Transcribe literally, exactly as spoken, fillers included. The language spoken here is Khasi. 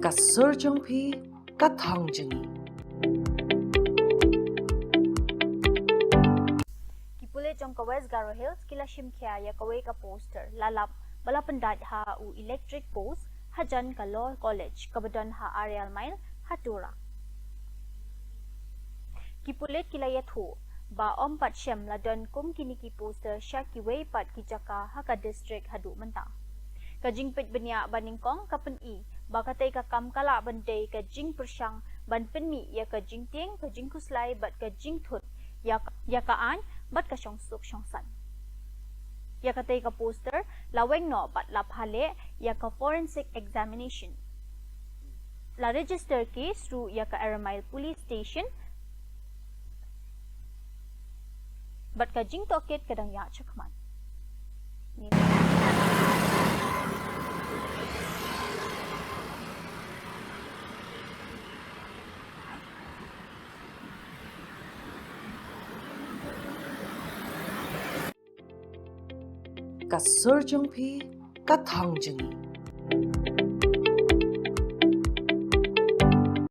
Ka sur jong phi, ka thong jong ngi. Ki pulit jong ka West Garo Hills ki la shim khia ïa kawei ka poster la lap ba la pyndait ha u electric post hajan ka Law College kaba don ha Arial Mile ha Tura. Ki pulit ki la ïathuh ba ym pat shem la don kum kine ki poster sha kiwei pat ki jaka ha ka district haduh mynta. Ka jingpeit bniah ba nyngkong ka pyni ba katei ka kam ka lah ban dei ka jingpyrshang ban pynmih ïa ka jingtieng, ka jingkhuslai bad ka jingthut ïa ka, ïa ka aiñ bad ka shongsuk shongsaiñ. Ïa katei ka poster la weng noh bad la pha leh ïa ka forensic examination. La register case ruh ïa ka Armagh Police Station bad ka jingtohkit ka dang ïaid shakhmat. Ka sur jong phi, ka thong jong ngi.